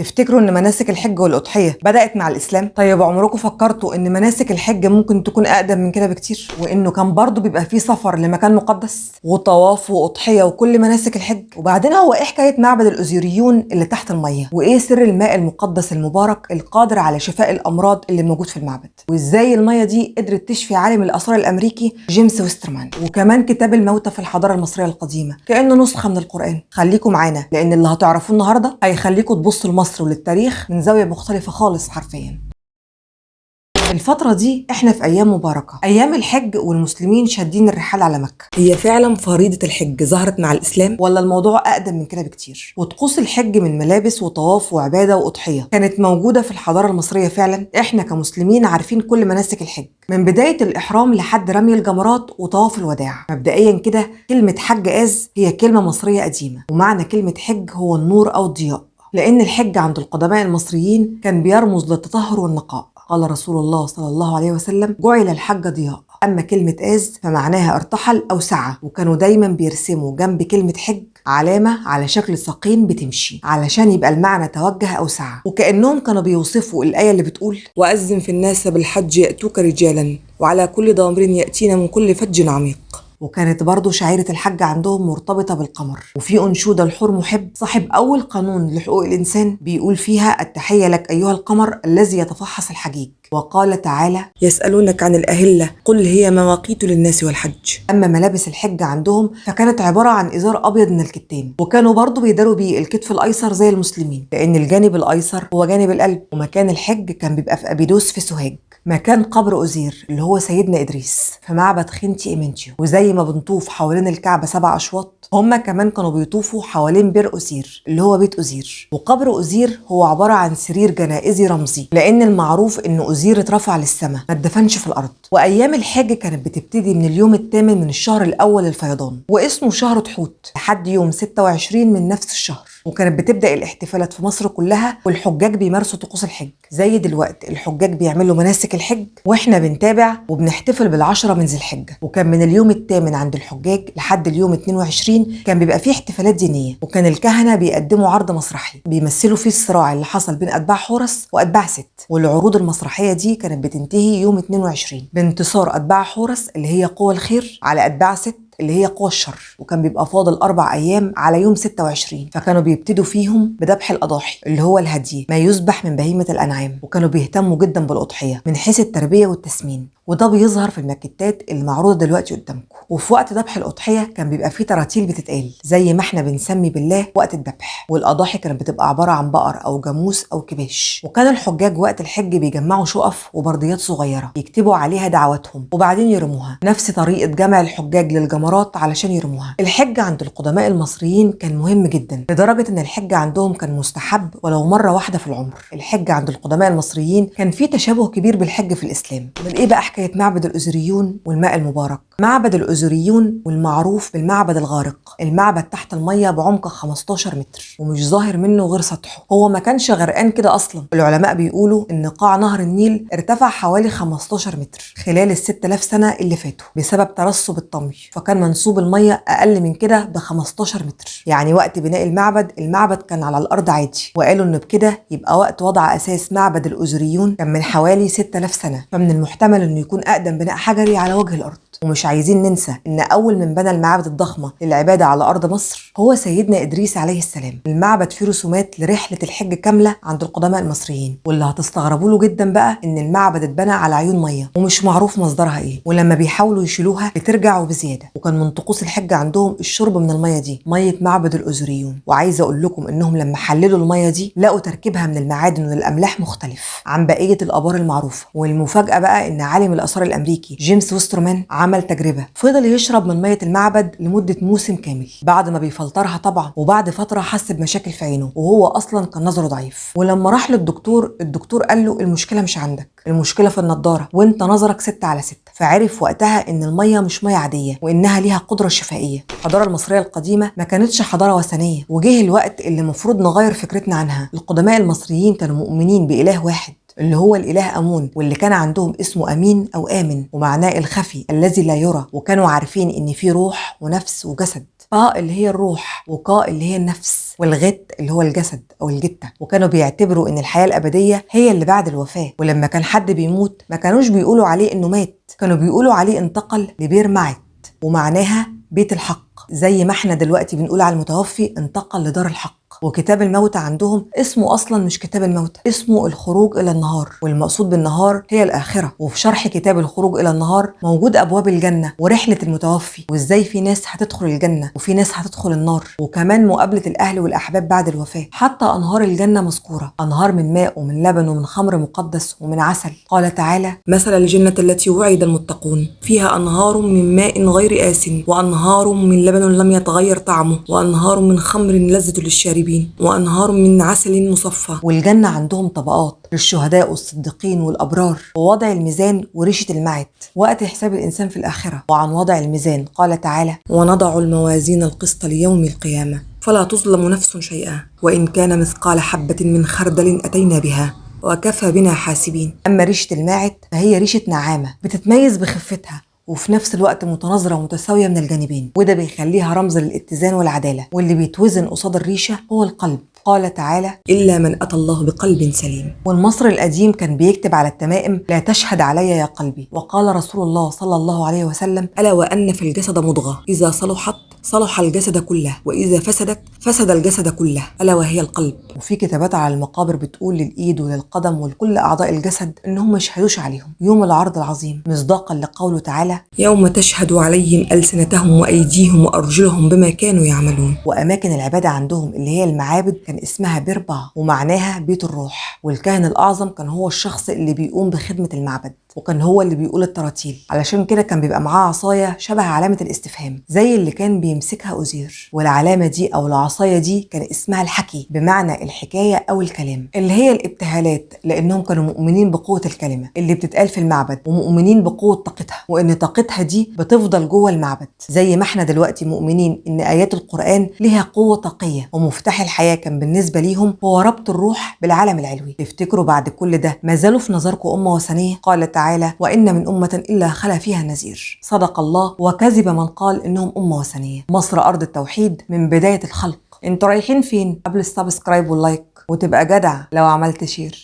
تفتكروا ان مناسك الحج والاضحية بدات مع الاسلام؟ طيب عمركم فكرتوا ان مناسك الحج ممكن تكون اقدم من كده بكتير، وانه كان برضو بيبقى فيه سفر لمكان مقدس وطواف واضحية وكل مناسك الحج؟ وبعدين هو ايه حكاية معبد الأوزوريون اللي تحت المية؟ وايه سر الماء المقدس المبارك القادر على شفاء الامراض اللي موجود في المعبد؟ وازاي المية دي قدرت تشفي عالم الاثار الامريكي جيمس ويسترمان؟ وكمان كتاب الموتى في الحضارة المصرية القديمة كانه نسخه من القران. خليكم معانا لان اللي هتعرفوه النهارده هيخليكم تبصوا لمصر وللتاريخ من زاوية مختلفة خالص حرفيا. الفترة دي احنا في ايام مباركة، ايام الحج، والمسلمين شادين الرحال على مكة. هي فعلا فريضة الحج ظهرت مع الاسلام ولا الموضوع اقدم من كده بكتير؟ وطقوس الحج من ملابس وطواف وعبادة واضحية كانت موجودة في الحضارة المصرية فعلا؟ احنا كمسلمين عارفين كل مناسك الحج من بداية الإحرام لحد رمي الجمرات وطواف الوداع. مبدئيا كده كلمة حج آز هي كلمة مصرية قديمة، ومعنى كلمة حج هو النور أو الضياء، لأن الحج عند القدماء المصريين كان بيرمز للتطهر والنقاء. قال رسول الله صلى الله عليه وسلم: جعل الحج ضياء. أما كلمة آز فمعناها ارتحل أو سعى، وكانوا دايما بيرسموا جنب كلمة حج علامة على شكل ساقين بتمشي علشان يبقى المعنى توجه أو سعى، وكأنهم كانوا بيوصفوا الآية اللي بتقول: وأذن في الناس بالحج يأتوك رجالا وعلى كل ضامر يأتين من كل فج عميق. وكانت برضو شعيرة الحج عندهم مرتبطة بالقمر. وفي أنشودة الحور محب صاحب أول قانون لحقوق الإنسان بيقول فيها: التحية لك أيها القمر الذي يتفحص الحجيج. وقال تعالى: يسألونك عن الأهلة قل هي مواقيت للناس والحج. أما ملابس الحج عندهم فكانت عبارة عن إزار أبيض من الكتان، وكانوا برضو بيداروا بيه الكتف الأيسر زي المسلمين، لأن الجانب الأيسر هو جانب القلب. ومكان الحج كان بيبقى في أبيدوس في سوهاج، مكان قبر أوزير اللي هو سيدنا إدريس في معبد خنتي إيمنتيو. وزي ما بنطوف حوالين الكعبة 7 أشواط، هما كمان كانوا بيطوفوا حوالين بير أوزير اللي هو بيت أوزير. وقبر أوزير هو عبارة عن سرير جنائزي رمزي، لأن المعروف إن أوزير اترفع للسماء ما اتدفنش في الأرض. وأيام الحج كانت بتبتدي من اليوم 8 من الشهر الأول الفيضان، واسمه شهر تحوت، لحد يوم 26 من نفس الشهر. وكانت بتبدأ الاحتفالات في مصر كلها، والحجاج بيمارسوا طقوس الحج زي دلوقتي الحجاج بيعملوا مناسك الحج واحنا بنتابع وبنحتفل بال10 من ذي الحجة. وكان من اليوم 8 عند الحجاج لحد اليوم 22 كان بيبقى فيه احتفالات دينية، وكان الكهنة بيقدموا عرض مسرحي بيمثلوا فيه الصراع اللي حصل بين أتباع حورس وأتباع ست. والعروض المسرحية دي كانت بتنتهي يوم 22 بانتصار أتباع حورس اللي هي قوى الخير على أتباع ست اللي هي قوى الشر. وكان بيبقى فاضل 4 أيام على يوم 26، فكانوا بيبتدوا فيهم بذبح الأضاحي اللي هو الهدي ما يذبح من بهيمة الأنعام. وكانوا بيهتموا جدا بالأضحية من حيث التربية والتسمين، وده بيظهر في الماكيتات المعروضة دلوقتي قدامكم. وفي وقت ذبح الأضحية كان بيبقى فيه تراتيل بتتقال زي ما احنا بنسمي بالله وقت الذبح. والأضاحي كانت بتبقى عبارة عن بقر أو جاموس أو كباش. وكان الحجاج وقت الحج بيجمعوا شقف وبرديات صغيرة يكتبوا عليها دعواتهم وبعدين يرموها، نفس طريقة جمع الحجاج للجمرات علشان يرموها. الحج عند القدماء المصريين كان مهم جدا، لدرجة ان الحج عندهم كان مستحب ولو مرة واحدة في العمر. الحج عند القدماء المصريين كان فيه تشابه كبير بالحج في الإسلام. من ايه بقى حكاية معبد الأوزوريون والماء المبارك؟ معبد الأوزوريون والمعروف بالمعبد الغارق، المعبد تحت المية بعمق 15 متر ومش ظاهر منه غير سطحه. هو ما كانش غرقان كده أصلا. العلماء بيقولوا إن قاع نهر النيل ارتفع حوالي 15 متر خلال ال 6000 سنة اللي فاتوا بسبب ترسب الطمي، فكان منسوب المية أقل من كده ب 15 متر. يعني وقت بناء المعبد كان على الأرض عادي. وقالوا إنه بكده يبقى وقت وضع أساس معبد الأوزوريون كان من حوالي 6000 سنة، فمن المحتمل إنه يكون أقدم بناء حجري على وجه الأرض. ومش عايزين ننسى إن أول من بنى المعابد الضخمة للعبادة على أرض مصر هو سيدنا إدريس عليه السلام. المعبد فيه رسومات لرحلة الحج كاملة عند القدماء المصريين، واللي هتستغربوا له جدا بقى إن المعبد اتبنى على عيون مية ومش معروف مصدرها إيه، ولما بيحاولوا يشيلوها بترجع وبزيادة. وكان من طقوس الحج عندهم الشرب من المية دي، مية معبد الأوزوريون. وعايزة أقول لكم إنهم لما حللوا المية دي لقوا تركيبها من المعادن والأملاح مختلف عن بقية الآبار المعروفة. والمفاجأة بقى إن عالم الآثار الأمريكي جيمس وسترمان عمل تجربة، فضل يشرب من مية المعبد لمدة موسم كامل بعد ما بيفلترها طبعا، وبعد فترة حس بمشاكل في عينه، وهو أصلا كان نظره ضعيف. ولما راح للدكتور، الدكتور قال له المشكلة مش عندك، المشكلة في النضارة، وانت نظرك 6/6. فعرف وقتها ان المية مش مية عادية وانها ليها قدرة شفائية. الحضارة المصرية القديمة ما كانتش حضارة وثنية، وجه الوقت اللي المفروض نغير فكرتنا عنها. القدماء المصريين كانوا مؤمنين بإله واحد اللي هو الإله أمون، واللي كان عندهم اسمه أمين أو آمن، ومعناه الخفي الذي لا يرى. وكانوا عارفين إن في روح ونفس وجسد، طاء اللي هي الروح وقاء اللي هي النفس. والغت اللي هو الجسد أو الجتة. وكانوا بيعتبروا إن الحياة الأبدية هي اللي بعد الوفاة. ولما كان حد بيموت ما كانوش بيقولوا عليه إنه مات، كانوا بيقولوا عليه انتقل لبير معت، ومعناها بيت الحق، زي ما احنا دلوقتي بنقول على المتوفي انتقل لدار الحق. وكتاب الموتى عندهم اسمه أصلا مش كتاب الموتى، اسمه الخروج إلى النهار، والمقصود بالنهار هي الآخرة. وفي شرح كتاب الخروج إلى النهار موجود أبواب الجنة ورحلة المتوفي، وإزاي في ناس هتدخل الجنة وفي ناس هتدخل النار، وكمان مقابلة الأهل والأحباب بعد الوفاة. حتى أنهار الجنة مذكورة، أنهار من ماء ومن لبن ومن خمر مقدس ومن عسل. قال تعالى: مثل الجنة التي وعد المتقون فيها أنهار من ماء غير آسن، وأنهار من لبن لم يتغير طعمه، وأنهار من خمر لذة للشاربين، وأنهار من عسل مصفى. والجنة عندهم طبقات للشهداء والصديقين والأبرار، ووضع الميزان وريشة المعت وقت حساب الإنسان في الآخرة. وعن وضع الميزان قال تعالى: ونضع الموازين القسط ليوم القيامة فلا تظلم نفس شيئا وإن كان مثقال حبة من خردل أتينا بها وكفى بنا حاسبين. أما ريشة الماعت فهي ريشة نعامة بتتميز بخفتها وفي نفس الوقت متناظرة ومتساوية من الجانبين، وده بيخليها رمز للاتزان والعدالة. واللي بيتوزن قصاد الريشة هو القلب. قال تعالى: إلا من أتى الله بقلب سليم. والمصري القديم كان بيكتب على التمائم: لا تشهد علي يا قلبي. وقال رسول الله صلى الله عليه وسلم: ألا وأن في الجسد مضغة، إذا صلحت صلح الجسد كله، وإذا فسدت فسد الجسد كله، ألا وهي القلب. وفي كتابات على المقابر بتقول للإيد وللقدم ولكل أعضاء الجسد إنهم ما يشهدوش عليهم يوم العرض العظيم، مصداقا لقوله تعالى: يوم تشهد عليهم ألسنتهم وأيديهم وأرجلهم بما كانوا يعملون. وأماكن العبادة عندهم اللي هي المعابد كان اسمها بيربع، ومعناها بيت الروح. والكاهن الأعظم كان هو الشخص اللي بيقوم بخدمة المعبد، وكان هو اللي بيقول التراتيل، علشان كده كان بيبقى معاه عصاية شبه علامة الاستفهام زي اللي كان بيمسكها أوزير. والعلامة دي أو العصاية دي كان اسمها الحكي، بمعنى الحكاية أو الكلام، اللي هي الابتهالات، لأنهم كانوا مؤمنين بقوة الكلمة اللي بتتقال في المعبد، ومؤمنين بقوة طاقتها، وإن طاقتها دي بتفضل جوه المعبد، زي ما احنا دلوقتي مؤمنين إن آيات القرآن ليها قوة طاقية. ومفتاح الحياة كان بالنسبة ليهم هو ربط الروح بالعالم العلوي. تفتكروا بعد كل ده ما زالوا في نظركم أمة وثنية؟ قال تعالى: وإن من أمة إلا خلا فيها نذير. صدق الله وكذب من قال إنهم أمة وثنية. مصر أرض التوحيد من بداية الخلق. انتوا رايحين فين؟ قبل ال subscribe وال like، وتبقى جدع لو عملت share.